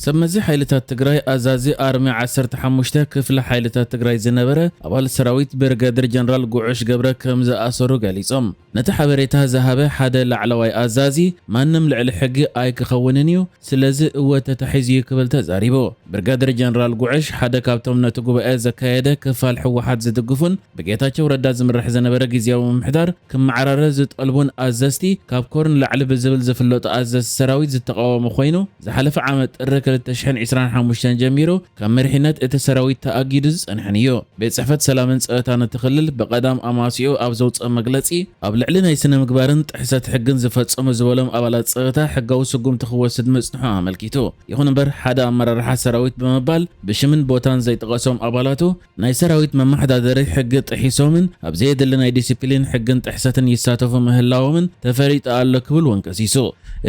ሰብ መዚ ሓይልታት ትግራይ ኣዛዚ ኣርሚ ዓሰርተ ሓሙሽተ ክፍለ ሓይልታት ትግራይ ዝነበረ ኣባል ሰራዊት ብርጋደር ጀነራል ጉዑሽ ገብረ ከም ዝኣሰሩ ገሊጾም። ነቲ ሓበሬታ ዝሃበ ሓደ ላዕለዋይ ኣዛዚ፣ "ማንም ልዕሊ ሕጊ ኣይክኸውንን እዩ፣ ስለዚ እወ ተታሒዙ እዩ" ክብል ተዛሪቡ። ብርጋደር ጀነራል ጉዕሽ ሓደ ካብቶም ነቲ ጉባኤ ዘካየደ ክፋል ህወሓት ዝድግፉን ብጌታቸው ረዳ ዝምራሕ ዝነበረ ግዝያዊ ምምሕዳር ክመዓራረ ዝጠልቡን ኣዘዝቲ፣ ካብ ኮር ንላዕሊ ብዝብል ዝፍለጡ ኣዘዝቲ ሰራዊት ዝተቃወሙ ኮይኑ፣ ዝሓለፈ ዓመት ጥሪ ክልተ ሽሕን ዕስራን ሓሙሽተን ጀሚሩ ካብ መሪሕነት እቲ ሰራዊት ተኣጊዱ ዝጸንሐን እዩ። ቤት ጽሕፈት ሰላምን ጸጥታን እቲ ክልል ብቐዳም ኣማስያኡ ኣብ ዘውጽኦ መግለጺ፣ ኣብ ልዕሊ ናይ ስነ ምግባርን ጥሕሰት ሕግን ዝፈጸሙ ዝበሎም ኣባላት ጸጥታ ሕጋዊ ስጉምቲ ክወስድ ምጽንሑ ኣመልኪቱ። ይኹን እምበር፣ ሓደ ኣመራርሓ ሰራዊት ብምባል ብሽምን ቦታን ዘይጠቐሶም ኣባላቱ፣ ናይ ሰራዊት መመሓዳደሪ ሕጊ ጥሒሶምን ኣብ ዘየድሊ ናይ ዲሲፕሊን ሕግን ጥሕሰትን ይሳተፉ ምህላዎምን ተፈሪጡ ኣሎ ክብል እውን ከሲሱ።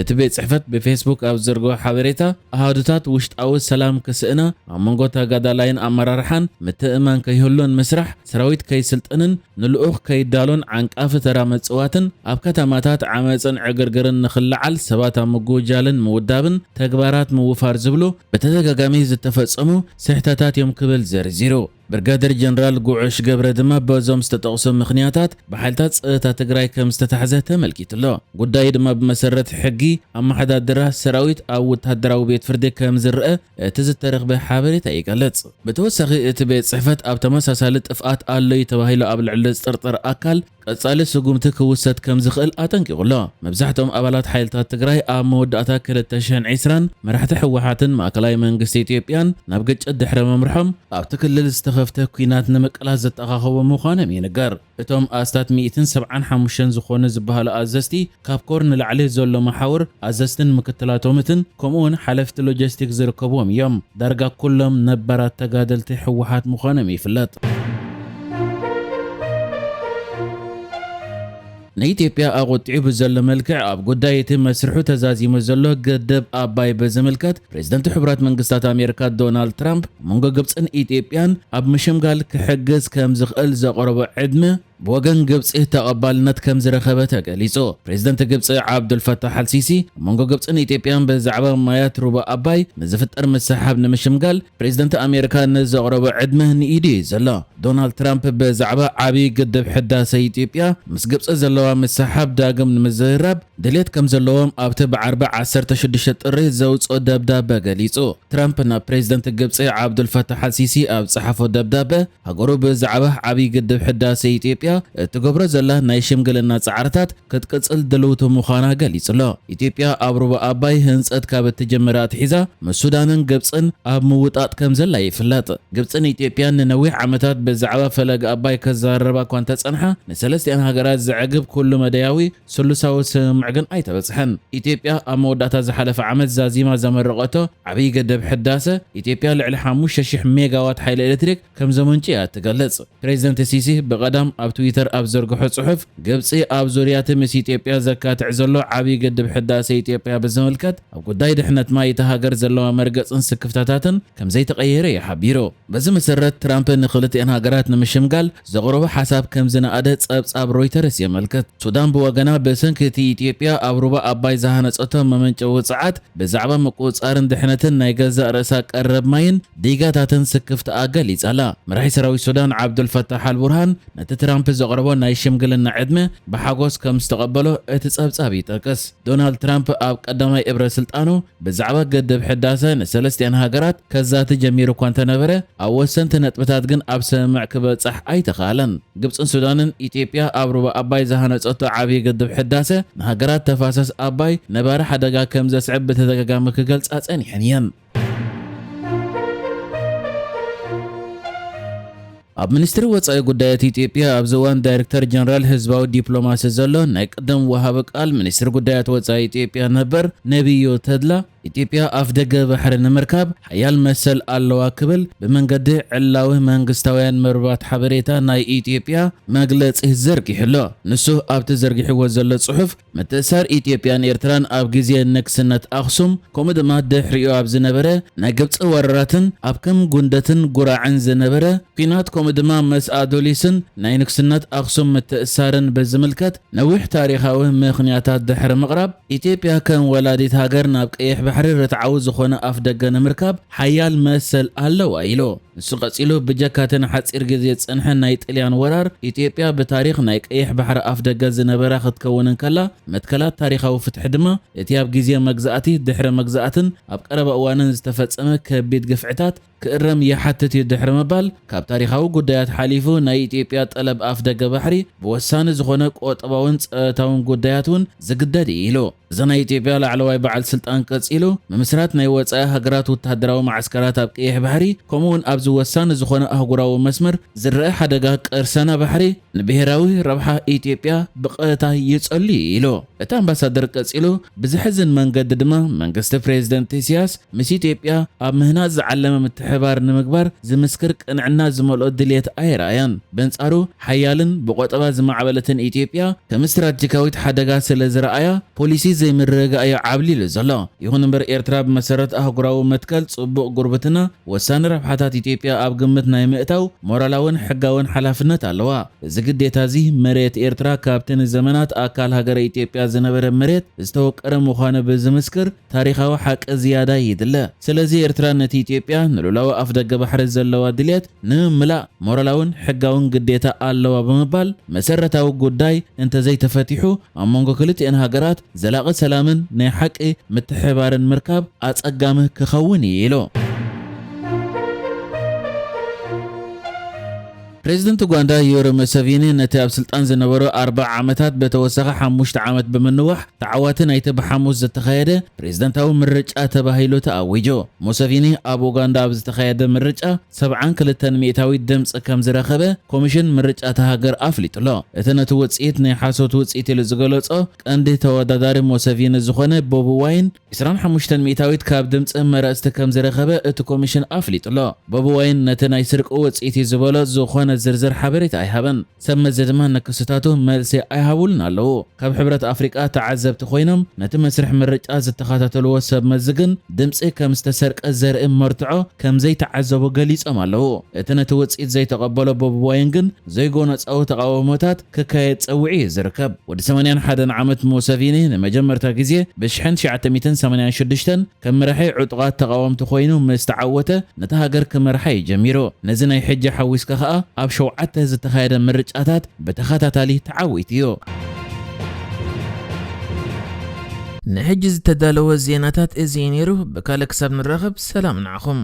እቲ ቤት ጽሕፈት ብፌስቡክ ኣብ ዝዘርግሖ ሓበሬታ፣ ኣሃዱታት ውሽጣዊ ሰላም ክስእና፣ ኣብ መንጎ ተጋዳላይን ኣመራርሓን ምትእምማን ከይህሉን ምስራሕ፣ ሰራዊት ከይስልጥንን ንልኡኽ ከይዳሎን ዓንቃፊ ተራ ምጽዋትን፣ ኣብ ከተማታት ዓመጽን ዕግርግርን ንኽለዓል ሰባት ኣብ ምጉጃልን ምውዳብን ተግባራት ምውፋር ዝብሉ ብተደጋጋሚ ዝተፈጸሙ ስሕተታት እዮም ክብል ዘርዚሩ። ብርጋደር ጀነራል ጉዑሽ ገብረ ድማ በዞም ዝተጠቕሱ ምኽንያታት ብሓይልታት ጸጥታ ትግራይ ከም ዝተታሕዘ ተመልኪቱ ኣሎ። ጉዳዩ ድማ ብመሰረት ሕጊ ኣመሓዳድራ ሰራዊት ኣብ ወታደራዊ ቤት ፍርዲ ከም ዝረአ እቲ ዝተረኽበ ሓበሬታ ይገልጽ። ብተወሳኺ እቲ ቤት ጽሕፈት ኣብ ተመሳሳሊ ጥፍኣት ኣሎ እዩ ተባሂሉ ኣብ ልዕሊ ዝጥርጠር ኣካል ቀጻሊ ስጉምቲ ክውሰድ ከም ዝኽእል ኣጠንቂቑ ኣሎ። መብዛሕትኦም ኣባላት ሓይልታት ትግራይ ኣብ መወዳእታ ክልተ ሽሕን ዕስራን መራሕቲ ህወሓትን ማእከላዊ መንግስቲ ኢትዮጵያን ናብ ግጭት ድሕሪ ምምርሖም ኣብቲ ክልል ዝተኸፍተ ኲናት ንምቅላስ ዘተኻኸቡ ምዃኖም ይንገር። እቶም ኣስታት ሚእትን ሰብዓን ሓሙሽተን ዝኾኑ ዝበሃሉ ኣዘዝቲ ካብ ኮር ንላዕሊ ዘሎ መሓውር ኣዘዝትን ምክትላቶምትን ከምኡ እውን ሓለፍቲ ሎጂስቲክ ዝርከብዎም እዮም። ዳርጋ ኩሎም ነባራት ተጋደልቲ ህወሓት ምዃኖም ይፍለጥ። ንኢትዮጵያ ኣቖጢዑ ብዘሎ መልክዕ ኣብ ጉዳይ እቲ መስርሑ ተዛዚሙ ዘሎ ግድብ ኣባይ ብዝምልከት ፕሬዝደንት ሕቡራት መንግስታት ኣሜሪካ ዶናልድ ትራምፕ መንጎ ግብፅን ኢትዮጵያን ኣብ ምሽምጋል ክሕግዝ ከም ዝኽእል ዘቕረቦ ዕድመ ብወገን ግብፂ ተቐባልነት ከም ዝረኸበ ተገሊፁ። ፕሬዝደንት ግብፂ ዓብዱልፈታሕ ኣልሲሲ ኣብ መንጎ ግብፅን ኢትዮጵያን ብዛዕባ ማያት ሩባ ኣባይ ንዝፍጠር ምስሕሓብ ንምሽምጋል ፕሬዝደንት ኣሜሪካ ንዘቕረቦ ዕድመ ንኢዱ እዩ ዘሎ። ዶናልድ ትራምፕ ብዛዕባ ዓብዪ ግድብ ሕዳሰ ኢትዮጵያ ምስ ግብፂ ዘለዋ ምስሕሓብ ዳግም ንምዝርራብ ድሌት ከም ዘለዎም ኣብቲ ብዓርቢ ዓሰርተ ሽዱሽተ ጥሪ ዘውፅኦ ደብዳበ ገሊፁ። ትራምፕ ናብ ፕሬዝደንት ግብፂ ዓብዱልፈታሕ ኣልሲሲ ኣብ ዝጸሓፎ ደብዳበ፣ ሃገሩ ብዛዕባ ዓብዪ ግድብ ሕዳሰ ኢትዮጵያ እትገብሮ ዘላ ናይ ሽምግልና ጻዕርታት ክትቅጽል ድልውቲ ምዃና ገሊጹ ኣሎ። ኢትዮጵያ ኣብ ሩባ ኣባይ ህንጸት ካብ እትጅምር ኣትሒዛ ምስ ሱዳንን ግብጽን ኣብ ምውጣጥ ከም ዘላ ይፍለጥ። ግብጽን ኢትዮጵያን ንነዊሕ ዓመታት ብዛዕባ ፈለግ ኣባይ ክዘራረባ እኳ እንተጸንሓ፣ ንሰለስቲኣን ሃገራት ዘዕግብ ኩሉ መዳያዊ ስሉሳዊ ስምምዕ ግን ኣይተበጽሐን። ኢትዮጵያ ኣብ መወዳእታ ዝሓለፈ ዓመት ዛዚማ ዘመረቐቶ ዓብዪ ግድብ ሕዳሰ ኢትዮጵያ ልዕሊ ሓሙሽተ ሽሕ ሜጋዋት ሓይሊ ኤሌክትሪክ ከም ዘመንጭ እያ እትገልጽ። ፕሬዚደንት ሲሲ ብቐዳም ኣብ ትዊተር ኣብ ዘርግሖ ጽሑፍ፣ ግብጺ ኣብ ዙርያቲ ምስ ኢትዮጵያ ዘካትዕ ዘሎ ዓብዪ ግድብ ሕዳሰ ኢትዮጵያ ብዝምልከት ኣብ ጉዳይ ድሕነት ማይ እታ ሃገር ዘለዋ መርገጽን ስክፍታታትን ከም ዘይተቐየረ እዩ ሓቢሩ። በዚ መሰረት ትራምፕ ንክልቲኣን ሃገራት ንምሽምጋል ዘቕረቦ ሓሳብ ከም ዝነኣደ ጸብጻብ ሮይተርስ የመልክት። ሱዳን ብወገና ብሰንኪ እቲ ኢትዮጵያ ኣብ ሩባ ኣባይ ዝሃነጸቶ መመንጨዊ ጸዓት ብዛዕባ ምቁጽጻርን ድሕነትን ናይ ገዛእ ርእሳ ቀረብ ማይን ዲጋታትን ስክፍታኣ ገሊጻ ኣላ። መራሒ ሰራዊት ሱዳን ዓብዱልፈታሕ ኣልቡርሃን ነቲ ትራምፕ ዘቕረቦ ናይ ሽምግልና ዕድመ ብሓጎስ ከም ዝተቐበሎ እቲ ጸብጻብ ይጠቅስ። ዶናልድ ትራምፕ ኣብ ቀዳማይ እብረ ስልጣኑ ብዛዕባ ግድብ ሕዳሰ ንሰለስቲኣን ሃገራት ከዛቲ ጀሚሩ እኳ እንተነበረ፣ ኣብ ወሰንቲ ነጥብታት ግን ኣብ ስምምዕ ክበጽሕ ኣይተኻእለን። ግብጽን ሱዳንን ኢትዮጵያ ኣብ ሩባ ኣባይ ዝሃነጸቶ ዓብዪ ግድብ ሕዳሰ ንሃገራት ተፋሰስ ኣባይ ነባሪ ሓደጋ ከም ዘስዕብ ብተደጋጋሚ ክገልጻ ጸኒሐን እየን። ኣብ ሚኒስትሪ ወጻኢ ጉዳያት ኢትዮጵያ ኣብዚ እዋን ዳይሬክተር ጀነራል ህዝባዊ ዲፕሎማሲ ዘሎ ናይ ቅድም ወሃቢ ቃል ሚኒስትሪ ጉዳያት ወጻኢ ኢትዮጵያ ነበር ነቢዩ ተድላ፣ ኢትዮጵያ ኣፍደገ ባሕሪ ንምርካብ ሓያል መሰል ኣለዋ ክብል ብመንገዲ ዕላዊ መንግስታውያን መርባት ሓበሬታ ናይ ኢትዮጵያ መግለጺ ዘርጊሑ ኣሎ። ንሱ ኣብቲ ዘርጊሕዎ ዘሎ ጽሑፍ፣ ምትእሳር ኢትዮጵያን ኤርትራን ኣብ ግዜ ንግስነት ኣኽሱም፣ ከምኡ ድማ ድሕሪኡ ኣብ ዝነበረ ናይ ግብጺ ወረራትን ኣብ ከም ጉንደትን ጉራዕን ዝነበረ ኲናት፣ ከምኡ ድማ ምስ ኣዶሊስን ናይ ንግስነት ኣኽሱም ምትእሳርን ብዝምልከት ነዊሕ ታሪኻዊ ምኽንያታት ድሕሪ ምቕራብ፣ ኢትዮጵያ ከም ወላዲት ሃገር ናብ ቀይሕ ባሕሪ ርትዓዊ ዝኾነ ኣፍ ደገ ንምርካብ ሓያል መሰል ኣለዋ ኢሉ። ንሱ ቀጺሉ፣ ብጀካ እቲ ንሓጺር ግዜ ዝጸንሐ ናይ ጥልያን ወራር፣ ኢትዮጵያ ብታሪኽ ናይ ቀይሕ ባሕሪ ኣፍ ደገ ዝነበራ ክትከውን እንከላ፣ መትከላት ታሪኻዊ ፍትሒ ድማ እቲ ኣብ ግዜ መግዛእቲ፣ ድሕሪ መግዛእትን ኣብ ቀረባ እዋንን ዝተፈጸመ ከቢድ ግፍዕታት ክእረም ይሓትት እዩ ድሕሪ ምባል፣ ካብ ታሪኻዊ ጉዳያት ሓሊፉ ናይ ኢትዮጵያ ጠለብ ኣፍ ደገ ባሕሪ ብወሳኒ ዝኾነ ቆጠባውን ጸጥታውን ጉዳያት እውን ዝግደድ እዩ ኢሉ። እዚ ናይ ኢትዮጵያ ላዕለዋይ በዓል ስልጣን ቀጺሉ፣ ምምስራት ናይ ወጻኢ ሃገራት ወታደራዊ ማዕስከራት ኣብ ቀይሕ ባሕሪ፣ ከምኡውን ኣብዚ ወሳኒ ዝኾነ ኣህጉራዊ መስመር ዝረአ ሓደጋ ቅርሰና ባሕሪ ንብሔራዊ ረብሓ ኢትዮጵያ ብቐጥታ ይጸሉ ኢሉ። እቲ ኣምባሳደር ቀጺሉ፣ ብዘሕዝን መንገዲ ድማ መንግስቲ ፕሬዝደንት ኢሳያስ ምስ ኢትዮጵያ ኣብ ምህናጽ ዝዓለመ ምትሕባር ንምግባር ዝምስክር ቅንዕና ዝመልኦ ድልየት ኣይረኣያን። በንጻሩ፣ ሓያልን ብቆጠባ ዝማዕበለትን ኢትዮጵያ ከም ስትራቴጂካዊት ሓደጋ ስለ ዝረኣያ፣ ፖሊሲ ዘይምርግጋእ እዩ ዓብሊሉ ዘሎ። ይኹን እምበር፣ ኤርትራ ብመሰረት ኣህጉራዊ መትከል ጽቡቕ ጉርብትና፣ ወሳኒ ረብሓታት ኢትዮጵያ ኣብ ግምት ናይ ምእታው ሞራላውን ሕጋውን ሓላፍነት ኣለዋ። እዚ ግዴታ እዚ፣ መሬት ኤርትራ ካብቲ ንዘመናት ኣካል ሃገረ ኢትዮጵያ ዝነበረ መሬት ዝተወቀረ ምዃኑ ብዝምስክር ታሪኻዊ ሓቂ ዝያዳ ይድለ። ስለዚ፣ ኤርትራ ነቲ ኢትዮጵያ ንሉላዊ ኣፍ ደገ ባሕሪ ዘለዋ ድልየት ንምምላእ ሞራላውን ሕጋውን ግዴታ ኣለዋ ብምባል፣ መሰረታዊ ጉዳይ እንተዘይተፈቲሑ፣ ኣብ መንጎ ክልቲኤን ሃገራት ዘላቒ ሰላምን ናይ ሓቂ ምትሕብባርን ምርካብ ኣጸጋሚ ክኸውን እዩ ኢሉ። ፕሬዝደንት ኡጋንዳ ዮወሪ ሙሰቪኒ ነቲ ኣብ ስልጣን ዝነበሩ ኣርብዓ ዓመታት ብተወሳኺ ሓሙሽተ ዓመት ብምንዋሕ፣ ተዓዋቲ ናይቲ ብሓሙስ ዝተኻየደ ፕሬዝደንታዊ ምርጫ ተባሂሉ ተኣዊጁ። ሙሰቪኒ ኣብ ኡጋንዳ ኣብ ዝተኻየደ ምርጫ ሰብዓን ክልተን ሚእታዊት ድምፂ ከም ዝረኸበ ኮሚሽን ምርጫ እታ ሃገር ኣፍሊጡ ኣሎ። እቲ ነቲ ውፅኢት ናይ ሓሶት ውፅኢት ኢሉ ዝገለጾ ቀንዲ ተወዳዳሪ ሙሰቪኒ ዝኾነ ቦቢ ዋይን ዒስራን ሓሙሽተን ሚእታዊት ካብ ድምፂ መረፅቲ ከም ዝረኸበ እቲ ኮሚሽን ኣፍሊጡ ኣሎ። ቦቢ ዋይን ነቲ ናይ ስርቂ ውፅኢት እዩ ዝበሎ ዝኾነ ዝርዝር ሓበሬታ ኣይሃበን። ሰብ መዚ ድማ ንክስታቱ መልሲ ኣይሃቡሉን ኣለዉ። ካብ ሕብረት ኣፍሪቃ ተዓዘብቲ ኮይኖም ነቲ መስርሕ ምርጫ ዝተኸታተልዎ ሰብ መዚ ግን፣ ድምፂ ከም ዝተሰርቀ ዘርኢ መርትዖ ከም ዘይተዓዘቡ ገሊጾም ኣለዉ። እቲ ነቲ ውፅኢት ዘይተቐበሎ ቦቢ ዋይን ግን፣ ዘይጎነጻዊ ተቓውሞታት ክካየድ ጸዊዑ እዩ ዝርከብ። ወዲ ሰማንያን ሓደን ዓመት ሙሰቪኒ ንመጀመርታ ግዜ ብሽሕን ትሽዓተ ሚእትን ሰማንያን ሽዱሽተን ከም መራሒ ዕጡቓት ተቓወምቲ ኮይኑ ምስ ተዓወተ፣ ነታ ሃገር ክመርሓ እዩ ጀሚሩ። ነዚ ናይ ሕጂ ሓዊስካ ከኣ፣ ኣብ ሸውዓተ ዝተኻየደ ምርጫታት ብተኸታታሊ ተዓዊቱ እዩ። ንሕጂ ዝተዳለወ ዜናታት እዚ እዩ ነይሩ። ብካልእ ክሳብ ንራኸብ፣ ሰላም ንዓኹም።